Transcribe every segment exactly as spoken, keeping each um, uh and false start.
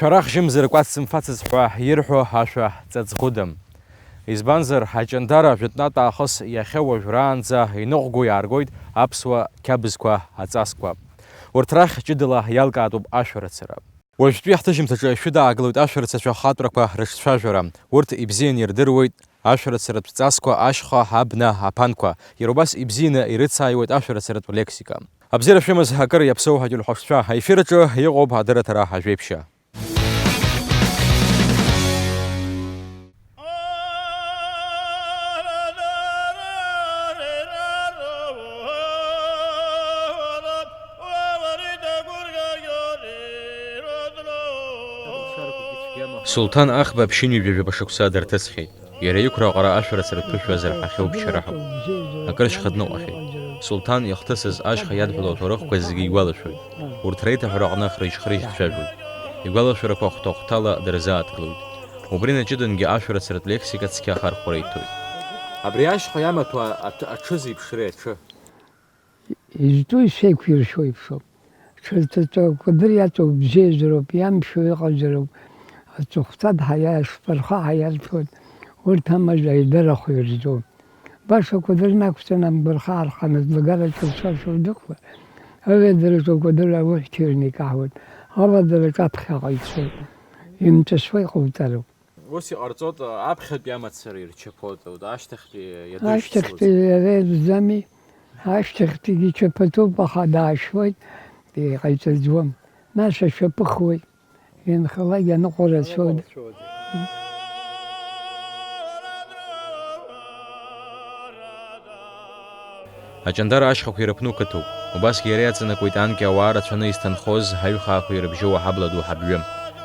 Шәарах жьымзар кәац сымфацыз ҳәа ирҳәо ашәа ҵаҵӷәыдам. Избанзар, аҷандара жәытәнатә аахыс иахьа уажәраанӡа иныҟәго иааргоит аԥсуа қьабзқәа, аҵасқәа. Урҭ рахь ҷыдала иалкаатәуп ашәарыцара. Уажәтәи ҳҭыжьымҭаҿы шәыдаагалоит ашәарыцацәа хатәрақәа рыҿцәажәара. Урҭ ибзианы ирдыруеит ашәарыцаратә ҵасқәа, ашьха, абна, аԥанқәа. Иара убас ибзианы ирыцааиуеит ашәарыцаратә лексика. Абзиара шәымаз, акыр иаԥсоу ателехәаԥшцәа, аефир аҿы иҟоуп адырраҭара Ажәеиԥшьа. Сулҭан Аӷба ԥшьынҩажәа жәаба шықәса дырҭысхьеит. Иара иқәра аҟара ашәарыцаратә ԥышәа азырҳахьоу ԥшьараҳауп. Акыр шьхныҟәахьеит. Сулҭан ихҭысыз ашьха иадҳәалоу аҭоурыхқәа зегьы игәалашәоит. Урҭ реиҭаҳәара аҟны хрыжь-хрыжь дцәажәоит. Игәалашәарақәа хәҭа-хәҭала дырзааҭгылоит. Убри наҷыдангьы ашәарыцаратә лексика цқьа ахархәара иҭоит. Абри ашьха иамаҭәа аҭ-, аҽы зеиԥшреи аҽы? Изтәу исеиқәиршәо еиԥшоуп. Ҽырҵәыҵәуа кәадыр иаҵоу бзиазароуп, иамшәо иҟазароуп. Аҵыхәтәа дҳаиа-, ашәпарха ҳаиарҭәуеит. Урҭ амажа аидарахә ирзоуп. Баша кәадыр нақәҵаны амгәарха арханы злагараҿы рцәажәо дыҟоуп. Аҩадараҿы акәадыр аурҭ ирникаҳуеит. Аладараҿы аԥхьаҟа ицоит. Имҵәышәуа иҟауҵароуп. Ус иҟарҵоит, аԥхьатәи амацара ирчаԥоит, ашьҭахьтәи иадыршьцылоит. Ашьҭахьтәи иара ирӡами? Ашьҭахьтәигьы чаԥатәуп, аха даашьуеит, иҟаиҵаӡом. Нас ашәаԥыхуеит, инхалак ианыҟәара цоит. Аҷандара ашьхақәа ирыԥну қыҭоуп. Убасгьы иара иаҵанакуеит анкьа ауаа рацәаны изҭанхоз аҩхаақәа ирыбжьоу аҳабла ду ҳабҩы.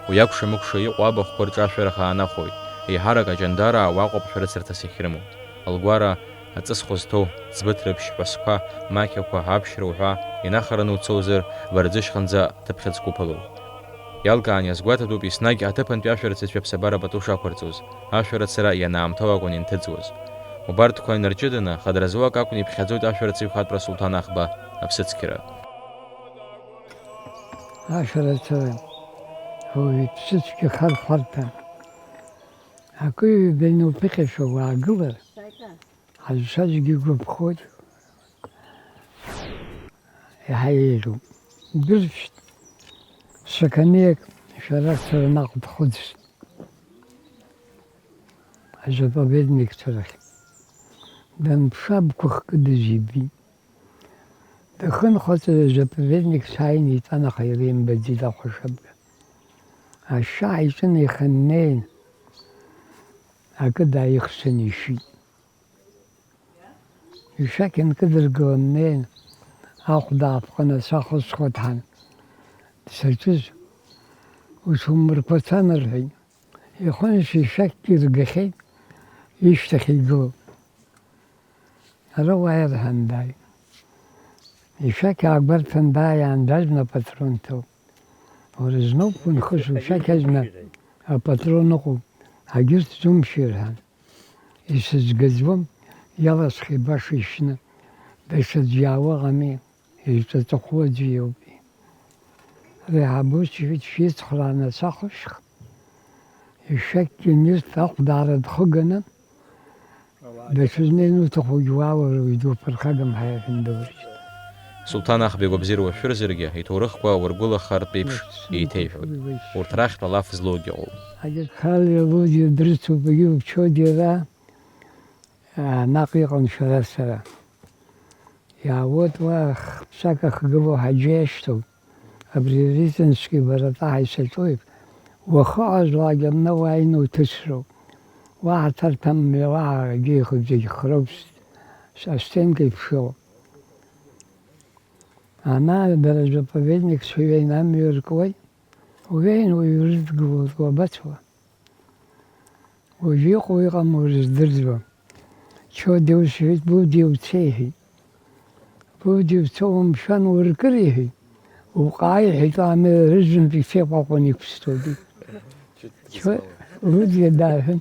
Уи акәша-мыкәша иҟоу абахәқәа рҿы ашәарах аанахәоит. Еиҳарак аҷандара ауаа ҟоуп шәарыцарҭас иахьрымоу. Алгәара, аҵысхә зҭоу, ӡбыҭрыԥшь, ҳәасқәа, мақьақәа, аԥшьра уҳәа, инахараны уцозар, Барӡышьханӡа ҭыԥхьыӡқәа уԥылоит. Иалкаан иазгәаҭатәуп еснагь аҭыԥантәи ашәарыцацәа аԥсабара пату шақәырҵоз, ашәарыцара ианаамҭоу акәын инҭыҵуаз. Убарҭқәа инарҷыданы, хадара зуак акәны иԥхьаӡоит ашәарыцаҩ хатәра Сулҭан Аӷба аԥсыцқьара. Ашәарыцара ауаҩы иԥсыцқьа хархәарҭан. Акы-ҩба иануԥыхьашәа уаагылар, аӡә-аӡәгьы игәаԥхоит. Иаҳа еиӷьуп. Дыршьт, сақаниак шәарацара наҟ дхыҵт. Азаповедникцәа рахь. Данԥшы, абқәа хкыдыз ибеит. Дахьынхәыҵыз азаповедник сааины итәан, аха иара имбаӡеит ахәашабга. Ашьшьаҳәа иҿынеихан днеин, акы дааихсыны ишьит. Ишәақь нкыдыргылан днеин, ахә даапҟаны, сахысхуеит ҳәа дсаҿыз, усумырқәацан рҳәеит. Ихынҳәыз ишәақькгьы ргахьеит, ишьҭахь игылоуп. Ара уааи рҳәан дааит. Ишәақь аагәарҭан дааиаан дажәны апатрон ҭоуп. Уара зноуп унхыз ушәақь азна апатрон ыҟоуп, агьырҭ зумшьыр ҳәа. Исызгаӡом, иаласхи баша ишьны, даҽаӡә иаауа ыҟами, изҿаҵахәу аӡәы иоуп. Реиҳаб ус иҳәеит, шәицхрааны сахәышьх, ишәақь ианырҭ ахә даара дхыганы, даҽазны иануҭахугь уаауа уаҩ дуԥырхагам ҳәа иҳәан дылыршьит. Сулҭан Аӷба игәабзиара уашәырзаргьы, иҭоурыхқәа ургәылахартә еиԥш еиҭеиҳәоит. Урҭ рахьтә алаф злоугьы ыҟоуп. Агьырҭ Халиа Лудиа дрыцуп, егьи Чодиа ра, а, наҟ иҟан шәара сара. Иаауеит уа х-, ԥсак ахгылоу ҳаџьы иашьҭоуп. Абри Ритински баратәа ҳаицаҿуеит. Уахыҟазлак абна уааины уҭысроуп. Уаҳа ҭарҭам мҩа уаҳа акгьы ихыӡ-, зегь хроуп, с-, астенка иԥшыло. Ана дара заповедникцәа ҩеины амҩа ркуеит. Уҩеин уҩрыдгылоит, уабацо? Уажә иҟоу иҟаму рыздырӡуам. Чоди ус иҳәеит, Буди уцеи, иҳәеит. Буди уцо, умшәан, уркыр, иҳәеит. Уҟаа, иҳәеит, амҩа рыжәынтә ицеиҟәаҟәан иқәсҵоит. Чо-, Буди дааҳәын,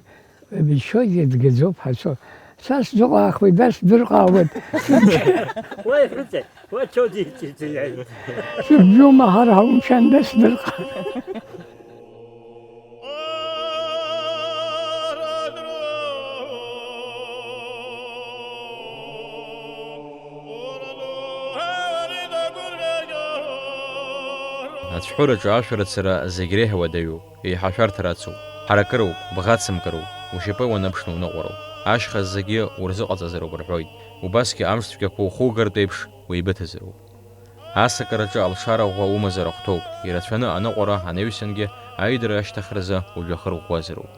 Чоди дгаӡоуп ҳацо. Са сдыҟаахуеит, дас дырҟаауеит. Уи ҳәыҵәеит, уи Чоди иҵегь иааит. Сыбжьоума ҳара ҳаумшәан, дас дырҟа-. Ацәҳәыраҿы ашәарыцара зегь реиҳа уадаҩуп, еиҳа ашәарҭара ацуп. Ҳаракыроуп, бӷацымкыроуп, ушьапы уаныԥшны уныҟәароуп. Ашьха зегьы урзыҟаҵазароуп рҳәоит. Убасгьы амш цәгьақәа ухугартә еиԥш уеибыҭазароуп. Асакараҿы алшара ӷәӷәа умазар ахәҭоуп, ирацәаны аныҟәара анаҩсангьы аидара ашьҭахь рзы ужәҩахыр ӷәӷәазароуп.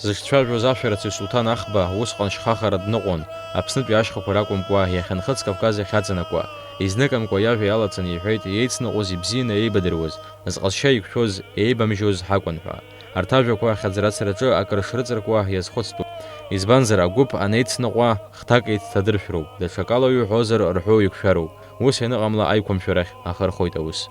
Зыҽцәажәоз ашәарыцаҩ Сулҭан Ахба усҟан шьхахара дныҟәон, Аԥснытәи ашьхақәа ракәымкәа, иахьа нхыҵ Кавказ иахьаҵанакуа, изныкымкәа иажәа иалаҵаны иҳәеит, еицныҟәоз ибзианы еибадыруаз, зҟазшьа иқәшәоз, еибамжьоз ҳакәын ҳәа. Арҭ ажәақәа ахьаӡара ацраҿы акыр шрыҵаркуа иазхәыцтәуп. Избанзар, агәыԥ анеицныҟәа, хҭак еицҭадыршәроуп, даҽакала иуҳәозар, рҳәоу еиқәшәароуп. Ус ианыҟамла, аиқәымшәарахь ахы рхоит аус.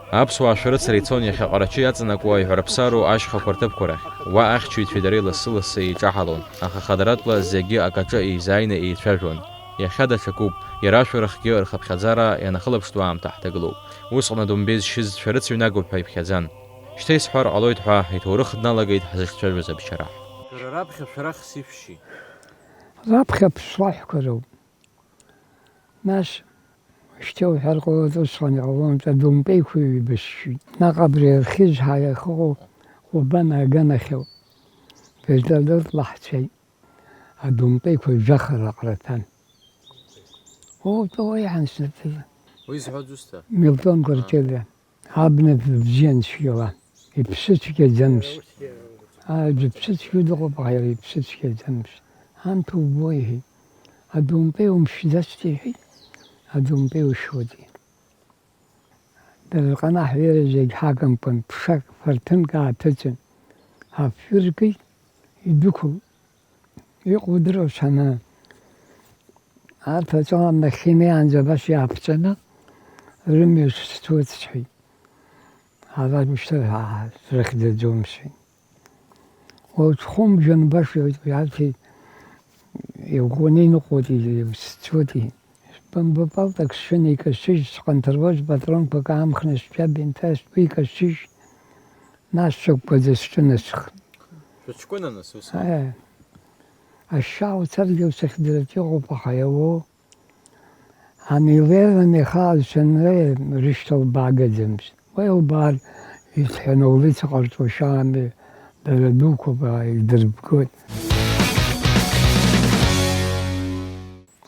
Аԥсуаа шәарыцара ицон иахьа Ҟарачы иаҵанакуа иҳәарԥсару ашьхақәа рҭыԥқәа рахь. Уа ахьчаҩцәеи дареи лассы-лассы еиҿаҳалон, аха хадаратәла зегьы акаҿы еизааины еицәажәон. Иахьа даҽакуп, иара ашәарахгьы рхыԥхьаӡара ианахылаԥштәу аамҭа ҳҭагылоуп. Усҟан адомбеи зшьыз шәарыцаҩнагоуп ҳәа иԥхьаӡан. Шьҭа исҳәар ҟалоит ҳәа, иҭоурых дналагеит ҳзыҿцәажәоз абчараҳ. Шәара раԥхьа шәарах сышәшьи? Раԥхьа ԥшуаҳәқәа роуп. Нас, шьҭа уҳәар ҟалоит, усҟан иҟалон, адомпеиқәа ҩба сшьит. Наҟ абри архьыжь ҳәа иахьыҟоу Ҟәыбана аганахьоуп. Вертолиотла ҳцеит. Адомпеиқәа жәаха раҟара ҭан. О, то иаҳан снапы. Уи зҳәо дусҭа? Милтон Квартелиа. Абна бзиан цәгьала, иԥсы цәгьаӡамызт. Аӡә иԥсы цәгьа дыҟоуп, аха иара иԥсы цәгьаӡамызт. Анҭ убо, иҳәеит. Адомпеи умшьӡацт, иҳәеит. Адомпеи ушьуеит. Дара рҟны аҳәира зегь ҳагымкәан, ԥшак, фырҭынк ааҭыҵын, афҩы ркит, идәықәылт. Иҟоу дырацәаны, арҭ аҵәа нахьхьи неиаанӡа абас иааԥҵәаны, рымҩа сцоит сҳәеит. Ара ушьҭа ҳа ҳрыхьӡаӡом сҳәеит. Уаҵәхәы мжәан баша иоуит уи, арҭ иӷәӷәаны иныҟәоит, сцоит. Бымбапалтак сшәын, икашьыжь, сҟанҭаруаз патронқәак аамхны сшәаб инҭаст, уи икашьыжь, нас сықәкаӡа сҿынасхт. Шәыҷкәына нас ус? Аиа. Ашьа уцаргьы усыхьӡарц иҟоуп, аха иауоу. Ани леираны ихааз шәанра рышьҭа лбаагаӡамызт. Уи лбаар, иҭҳәаны улица ҟарҵошәа ами, дара дуқәак идырбгоит.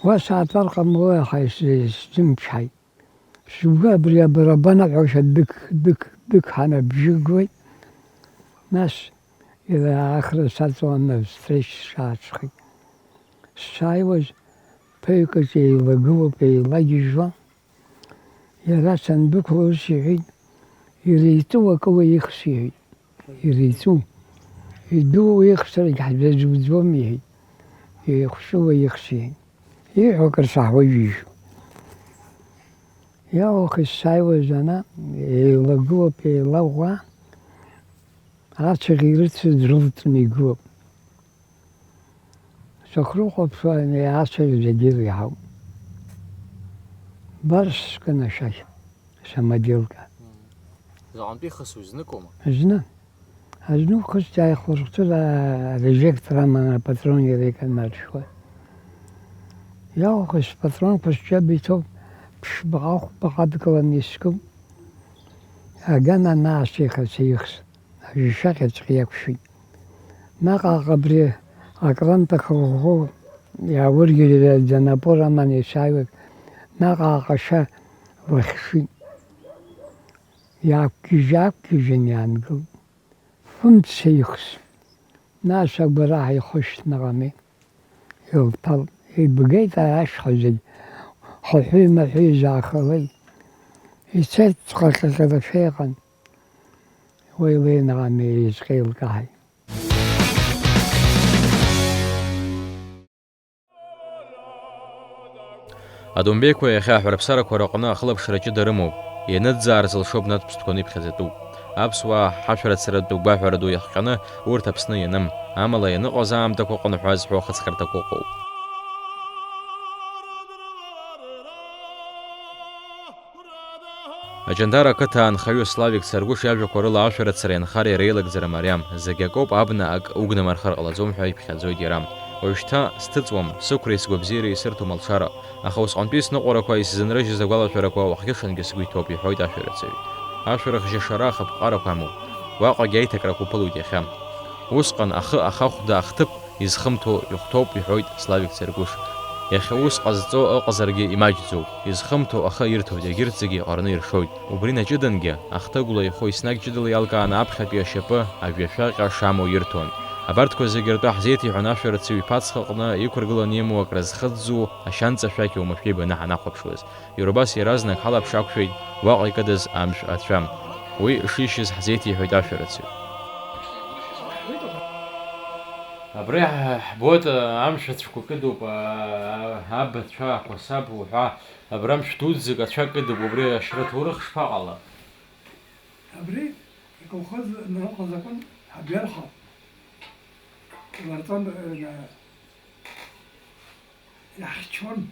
Уа саатәар ҟамлои, аха исзымчҳаит. Сгәы абри абарабан аҳәошәа дықь, дықь, дықьҳаны абжьы гоит. Нас иара ахра саҵоуан, навстречу саацәхеит. Сшааиуаз, ԥаҩкаҿ еилагылоуп, еилагьежьуа. Иара сандәықәла ус иҳәеит, иреиҵу акы уаихс, иҳәеит. Иреиҵу. Идуу еихсрагь ҳзазуӡом, иҳәеит. Еихсу уаихс, иҳәеит. Ииҳәо акыр саҳауеижьҭеи. Иалоух исзааиуаз ана, еилагылоуп, еилаӷәӷәа, ацәаӷь ирыцыз дрылҵны игылоуп. Сахьрыхәаԥшуа ацәаӷь зегьы иреиҳауп. Барс скын ашәахь, самоделка. Заҟантәи ихысу, зныкоума? Зны. Азныказ иааихлырхәыцыр, а, режектор аман, апатрон иара иканаршәуа. Иалхыз спатронқәа сҿы иҭоуп, ԥшьбаҟа, хәбаҟа адкыланы искуп. Аган анаасеиха сеихс, ажәашьаҟьаҵәҟьа иақәшәеит. Наҟ-ааҟ абри акрант ахырӷәӷәо иааургьежьраӡа анапор аман исааиуеит, наҟ-ааҟ ашьа лахьшит. Иаақәгьежь-аақәгьежьын иаангылт. Фымца ихс, нас агәараҳәа ихышьҭны ҟами, илҭалт, ибгеит ашьха зегь, хыҳәи-маҳәи изаахалеит, ицеит ҵҟьаҟьаҟьарашәа иҟан, уи леины ҟами, изҟьа илкаҳаит. Адомбеиқәа иахьа аҳәарԥсарақәа рыҟны ахылаԥшра ҷыда рымоуп, ианыӡаа рзылшо бнатә ԥстәқәаны иԥхьаӡатәуп. Аԥсуаа ҳашәарыцаратә гәаҳәара ду иахҟьаны урҭ Аԥсны ианым, амала ианыҟаз аамҭақәа ыҟан ҳәа зҳәо ахыҵхырҭақәа ыҟоуп. Аҷандара ақыҭа анхаҩы Славик Царгәыш иажәақәа рыла ашәарыцареи анхареи реилагӡара мариам, зегь акоуп, абна ак угнамырхар ҟалаӡом ҳәа иԥхьаӡоит иара. Уажәшьҭа сҭыҵуам, сықәреи сгәабзиареи исырҭом алшара, аха усҟантәи сныҟәарақәа исзынрыжьыз агәалашәарақәа уахгьы-ҽынгьы сгәы иҭоуп, иҳәоит ашәарыцаҩ. Ашәарах жьашара ахаԥҟарақәа амоуп. Уаҟагь аиҭакрақәа уԥылоит иахьа. Усҟан ахы ахахәда ахҭыԥ изхымҭо ихәҭоуп, иҳәоит Славик Царгәыш. Иахьа ус ҟазҵо ыҟазаргьы имаҷӡоуп, изхымҭо ахы ирҭоит, егьырҭ зегьы еиҟараны иршоит. Убри наҷыдангьы, ахҭыгәла ихәы еснагь ҷыдала иалкааны аԥхьатәи ашьапы ажәҩашәаҟьа шамоу ирҭон. Абарҭқәа зегьы ртәы ҳзеиҭеиҳәон ашәарыцаҩ иԥацха аҟны иқәыргыланы имоу акры зхыҵӡу ашьанҵа шәақь оумашәа ибаны ҳанахәаԥшуаз. Иара убас иаразнак ҳалаԥш ақәшәеит уаҟа икыдыз амшә ацәа. Уи шишьыз ҳзеиҭеиҳәеит ашәарыцаҩ. Абри ҳбоит, амшә ацәқәа кыдуп, а, а, абацәа, ақәасаб уҳәа, абра мшә дуӡӡак ацәа кыдуп, убри ашьра ҭоурых шԥаҟала? Абри аколхоз наҟ азакәын ҳабиарха, иларҵан, э, иаҳчон.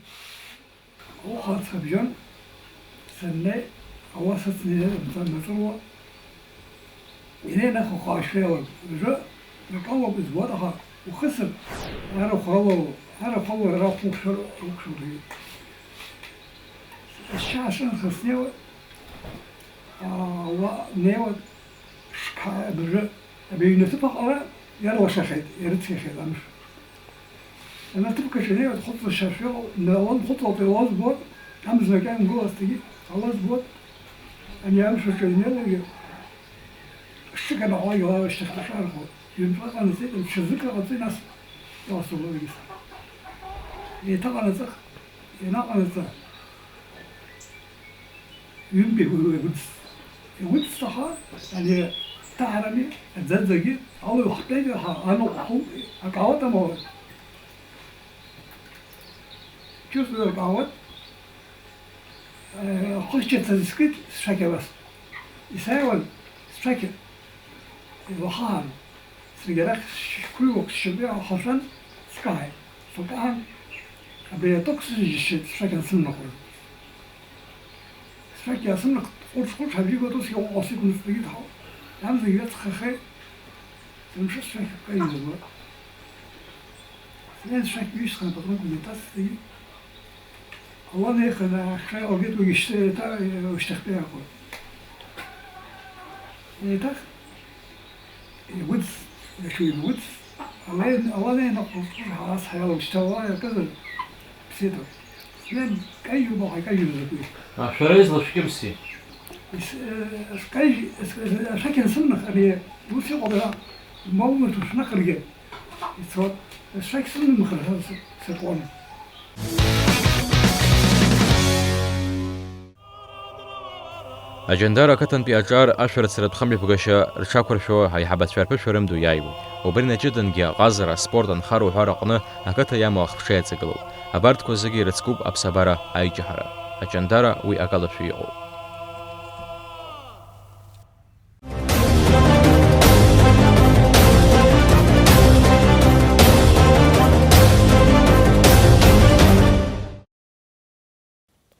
Ауха ацхабжьон саннеи, ауаса снеир, мца наҵыруа, инеи нахәаха ашәеилак. Уажәы акалоуп избоит, аха ухысыр, арахә алоу, арахә алоу ара хәықәшәар, хәықәшәар уҳәеит. Ашьа ашанха снеиуа, аа, уа, неиуа, шьқаи абыржәы, абри аҩнаҭыԥ аҟара иарлашахьеит, ирыцқьахьеит амш. Аҩнаҭыԥ аҿы инеиуа дхәыцлашьа шәыҟоу, дналан хәыцлоуп, илазбо, амза макьана имгылазҭгьы алазбо, ани амш аҿы инеиуагьы, шьык анаҟәагьы лара шьҭахьҟа шәархо, ҩынтәҟа ҟанаҵеит, ҽазык ҟаҵеит, нас иаласоуп уигьы. Еиҭаҟанаҵах, ианаҟанаҵа, Ҩынтәи уи, уи, уи, уи, уи, ани ҭаҳарами, аӡаӡагьы, ала ихтәеит, ҳа, ану, ҳу, акалатама, чувствую, акалат, э, хәыҷы ҭазыскит, сшәақь абас. Исааиуан, сшәақь, уаҳан. Саргьы арахь шәқәыҩуак сшьапы иалхашәан, скаҳаит. Сакаҳан, абри аток сыжьышьеит, сшәақь ансымнахуаз. Сшәақь иаасымнахт, ҟәырш-ҟәырш ҳабжьы гот, ус иҟоу ҟасык мыцтәагьы дҳау. Амзагьы ҩаҵхахеит, сымши сшәақь акы иҩызуа. Снеин сшәақь ҩышьҭхан апатронқәа мҩаҭасҵеит. Ала неиханы ахшара иҟалгеит, уигьы шьҭа-, еиҭа, ушьҭахьтәи акәын. Еиҭах игәыҵс, иахьа игәыҵс, ала, ала неины ахәыҷқәа ҳалас ҳаиала шьҭа ала иакызар, ԥсит. Снеин каиума, ҳаикаиума закәи? А, шәара излашәкьымси? Ис-, э, скажи, с-, с-, ашәақь ансымных, ари ус иҟоуп, ма умаҭәа шәнахыргьы. Ицо, сшәақь сымнымхар ҳәа сы-, сыҟоума? Аҷандара ақыҭантәи аҿар ашәарыцаратә хымҩаԥгашьа рҽақәыршәо аиҳабацәа рԥышәа рымду иааиуеит. Убри наҷыдангьы аҟазара, аспорт анхара уҳәа рҟны ақыҭа иамоу ахԥша иаҵагылоуп. Абарҭқәа зегьы ирыцкуп аԥсабара аиҷаҳара. Аҷандара уи акалашәа иҟоуп.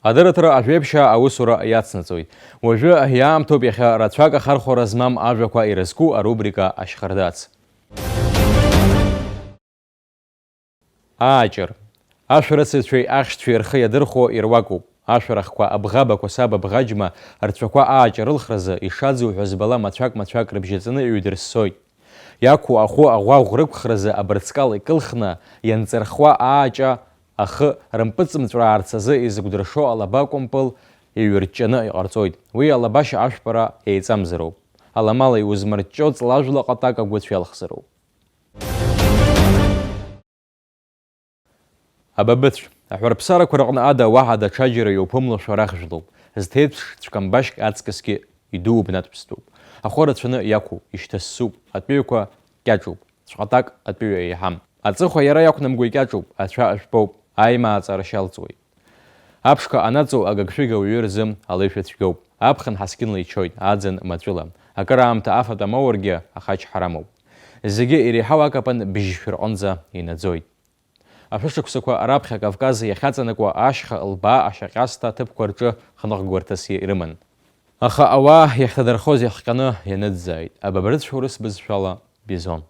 Адырраҭара ажәеиԥшьаа аусура иацнаҵоит. Уажәы иаамҭоуп иахьа рацәак ахархәара змам ажәақәа ирызку арубрика Ашьхардац. Ааҷыр. Ашәарыцаҩцәеи ахьшьцәеи рхы иадырхәо ируакуп. Ашәарахқәа Абӷаба, Қәасаба, Бӷаџьма рцәақәа ааҷ рылхразы, ишаӡу ҳәа збала, мацәак-мацәак рыбжьаҵаны иҩдырссоит. Иақәу ахәы аӷәаӷә рықәхразы абырҵкал икылхны, ианҵырхуа ааҷа ахы рымпыҵымҵәраарц азы изыгәдыршо алаба кәымпыл иҩырҷҷаны иҟарҵоит. Уи алабашьа ашәпара еиҵамзароуп. Аламала иузмырҷҷо ҵлажәла ҟатак агәы цәеилхзароуп. Абабыцә, аҳәарԥсарақәа рҟны ада уаҳа даҽаџьара иуԥымлошәа рахьжәлоуп, зҭеиҭԥш цәкамбашьк аҵкысгьы идуу бнатәԥстәуп. Ахәы рацәаны иақәуп, ишьҭассуп, атәыҩақәа кьаҿуп, цәҟатак атәыҩа еиҳам. Аҵыхәа иара иақәнамго икьаҿуп, ацәа жәпоуп, аимааҵ аршьалҵуеит. Аԥшқа анаҵоу агыгшәыг ауаҩы рзы алеишәа цәгьоуп. Аԥхын ҳаскьынла ичоит, аӡын маҵәыла. Акыраамҭа афатә амоургьы ахачҳара амоуп. Зегьы иреиҳау акапан бжьшәа рҟынӡа инаӡоит. Ашәышықәсақәа раԥхьа Кавказ иахьаҵанакуа ашьха лбаа ашьаҟьасҭа аҭыԥқәа рҿы хныҟәгәарҭас ирыман. Аха ауаа иахьҭадырхоз иахҟьаны ианыӡӡааит, абабарыцә урыс бызшәала бизон.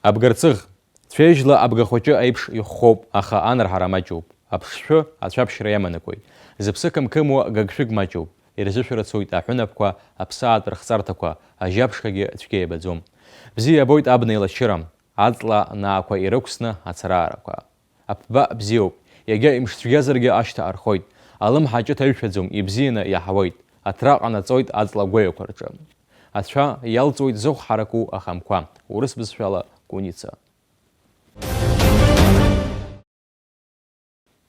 Абгарцыӷ. Цәеижьла абгахәыҷы аиԥш ихәхәоуп, аха анарҳара маҷуп. Аԥшшәы ацәаԥшьра иаманакуеит. Зыԥсы қымқымуа гыгшәыг маҷуп. Ирзышәарыцоит аҳәынаԥқәа аԥсаатә рыхҵарҭақәа, ажьаԥшқагьы цәгьа иабаӡом. Бзиа иабоит абна еилачыра, аҵла наақәа ирықәсны ацараарақәа. Аԥба бзиоуп, иагьа имшцәгьазаргьы ашьҭа архоит, алымҳа аҿы ҭаҩшәаӡом, ибзианы иаҳауеит, аҭра ҟанаҵоит аҵла гәаҩақәа рҿы. Ацәа иалҵуеит зыхә ҳараку ахамқәа, урыс бызшәала куница.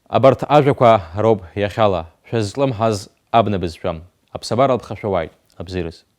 Абарҭ ажәақәа роуп иахьала шәызҿлымҳаз абна бызшәа. Аԥсабара лԥхашәауааит, абзиараз.